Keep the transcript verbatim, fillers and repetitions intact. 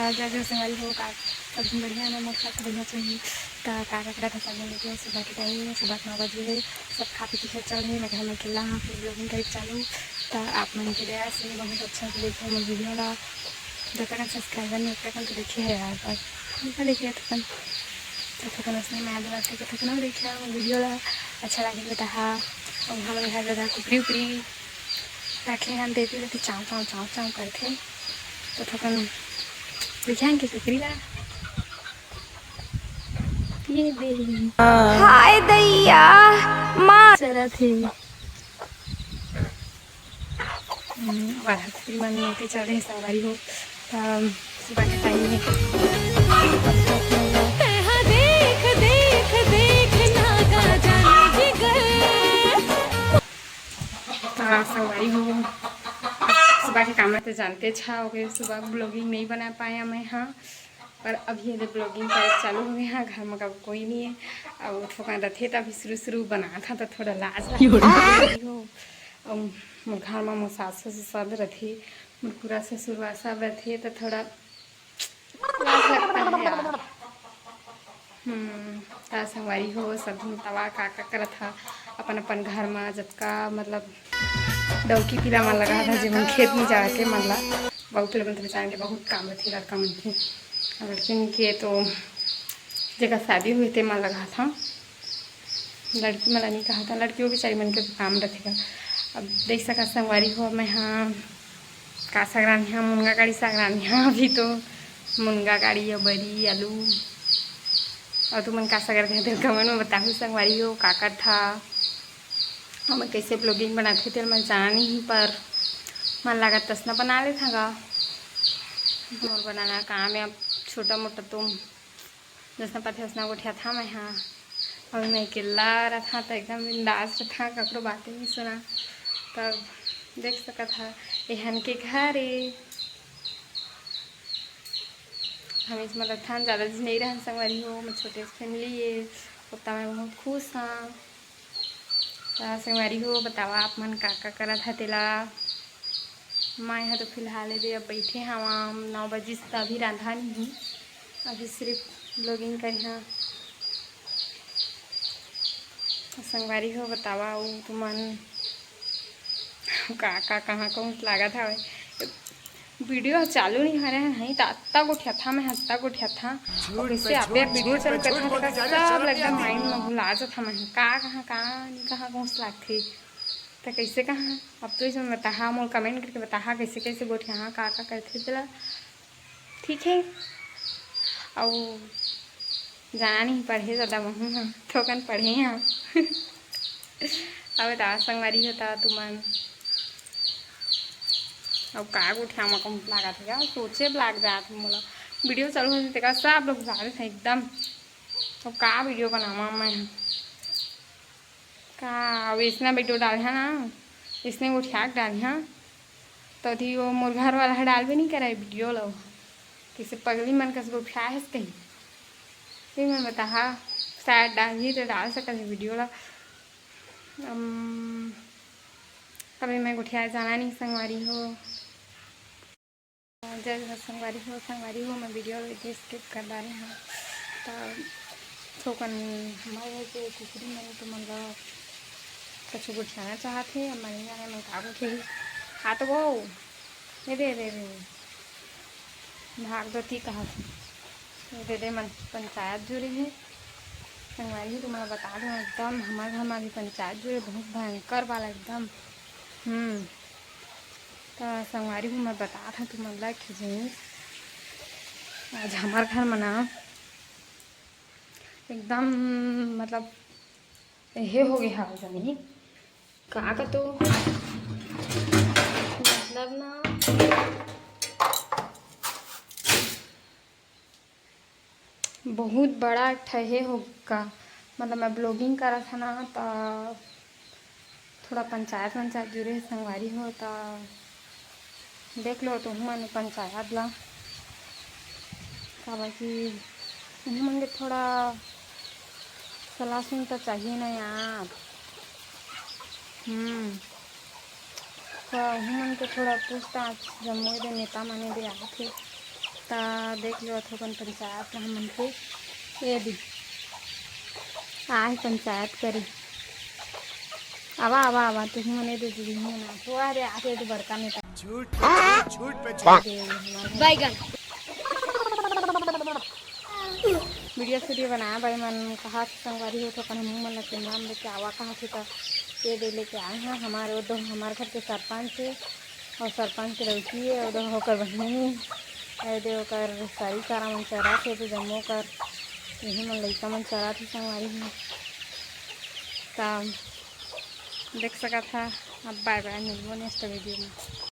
जय जय संगवारी हो, का सब दिन बढ़िया ना? मोर खास बढ़िया चाहिए। त का का करत हे सब लोग? सुबह के टाइम में, सुबह के नौ बजे हे, सब खा पी के खेत चल रहे, मैं घर में अकेला हाँ, फिर ब्लॉगिंग करे चालू। त आप मन के दया से बहुत अच्छा से देखे मोर वीडियो ला। जब तक सब्सक्राइबर नहीं, तब तक तो देखे है यार, पर उनका देखिए तो कन तो थोकन उसने मैं बोला थे कि थोकन देखिए मोर वीडियो ला, अच्छा लगे बताहा। और हम घर जगह कुकरी उकरी रखे हैं, देती रहती चाव चाव चाव चाव करते। तो थोकन दिखाएंगे कुकरी ला। ये दे हाय दैया, माँ चरत हे। हम्म, वाला कुकरी मन में के चल रहे संगवारी हो। तब सुबह के टाइम में तेहा देख, देख, देख, नागा जाने जिगर। हाँ, संगवारी हो, सुबह के काम में तो जानते छा हो गए, सुबह ब्लॉगिंग नहीं बना पाया मैं। हाँ, पर अभी ये ब्लॉगिंग करे चालू हो गए। हाँ, घर में कब कोई नहीं है। अब थोकन रथे, तभी शुरू शुरू बना था तो थोड़ा लाज लगता है। हो, अब मोर घर में मोर सासु से सब रथे, मोर पूरा ससुरवा सब रथे, तो थोड़ा लाज लगता है यार। हम्म, त संगवारी हो, सब दिन तवा का का करत हा अपन अपन घर मा, जतका मतलब डौकी पीला मन लगा था, जेमन खेत में जाके मन ला बहू पीला मन तो बेचारे के बहुत काम रथे लड़का मन के, और लड़किन के तो जेकर शादी हुई ते मन लगा था, लड़की मन ला नहीं कहा था, लड़कियों बेचारी मन के काम रथे। अब देख सका संगवारी हो, मैं हाँ का साग रांधिहा, मुनगा काड़ी साग रांधिहा। अभी तो मुनगा काड़ी, अउ बरी, आलू। अउ तुमन का साग रांधे, तेला comment में बताहू संगवारी हो, का करथा। हमन कैसे vlogging बनाथे, तेला मैं जानी ही, पर मन लागत तसना बना लेथा गा। मोर बनाना काम है, अब छोटा मोटा तो जसना पथे उसना गोठियाथा मैं हा। अभी मैं अकेला रथा त एकदम बिंदास रथा, ककरो बातें नहीं सुना। तब देख सकत हा, एहन के घर ए। हम इसमें रथन, ज़्यादा झिन नहीं रहन संगवारी हो, मैं छोटे से family ए, ओतना मैं बहुत खुश हाँ। त संगवारी हो, बतावा आप मन का का करत हा तेला। मैं हा तो फिलहाल एदे अब बैठे हवा, नौ बजिस त अभी रांधा नहीं हूँ, अभी सिर्फ vlogging करे हाँ। संगवारी हो, बतावा अउ तुमन का का कहाँ कहूँ लागत हवे। Video चालू नहीं हो रहा है, नहीं तो अत्ता गोठियाथा मैं, अत्ता गोठियाथा। और इससे आप एक video चालू करता था, सब एकदम mind में भुला जाता मैं, का कहाँ, का नहीं कहाँ कहूँ लागथे। तो कैसे कहाँ, अब तो इसमें बताहा, मोर comment करके बताहा, कैसे कैसे गोठियाहा, का का करथे तेला। ठीक है, अउ जाना नहीं पढ़े ज़्यादा, महूँ हाँ थोकन पढ़े हाँ। अब बता संगवारी हो त तुमन, अब का गोठियामा कहूँ लागत है, सोचे लाग जात है मोला। Video चालू होथे तेकर सब लोग जाने थे एकदम। अब का video बनावा मैं? का अब इसना video डालहा ना, इसने गोठिया के डालहा, तो अभी वो मोर घर वाला ह डालबे नहीं करे video लो, किसे पगली मन कस गोठिया है कहीं। ये मन बताहा, शायद डालही तो डाल सकत है video ला। अम, अभी मैं गोठिया जाना नहीं संगवारी हो। जय हो संगवारी हो, संगवारी हो, मैं video ला skip कर डारे हाँ। तो थोकन हमारे घर के कुकरी मन तो मन ला कछु गोठियाना चाहत हे, अब मैं नहीं जाने मैं का गोठियाही। आ तो वो, ये दे, दे, दे, भाग दती कहा। ये दे, दे, मन पंचायत जुरे हे। संगवारी हो, तुम्हारा बता दो, एकदम हमारे घर में अभी पंचायत जुरे, बहुत भयंकर वाला एकदम। हम्म। त संगवारी हो, मैं बतात हूँ तुमन ला एक ठो जिनिस। आज हमर घर म ना एकदम मतलब एहे हो गे हाल जानी का का तो मतलब ना बहुत बड़ा ठहे हो का, मतलब मैं vlogging करत हन ना, त थोड़ा पंचायत वंचायत जुरे हे संगवारी हो, त देख लो तुहू मन पंचायत ला, काबर कि उहू मन के थोड़ा सलाह सुन तो चाहिए ना यार। हम्म, तो उहू मन के थोड़ा पूछताछ जम्मो दे नेता मने दे आथे। त देख लो, अथोकन पंचायत ला हमन के। ये दी, आए पंचायत करे। आवा, आवा, आवा, तुहू मन ए दे, तुहू मन आ। तो आ रे, आके तो बड़का नेता। झूठ पे झूठ, झूठ पे झूठ। दे, हमार घर। बैगन। वीडियो सीडियो बनाए बर मन कहा से संगवारी हो, तो अपन हमू मन ला कैमरा में लेके आवा कहा से, त ये दे लेके आए हैं। हमारे वो दो, हमारे घर के सरपंच है और सरपंच के लड़की है, और दो ओकर बहिनी है, दे ओकर सारी सारा मन चरा थे, तो जम्मो कर यही मन लइका मन चरा थे संगवारी हो। त देख सकत हा। अब बाय बाय, मिलबो नेक्स्ट वीडियो में।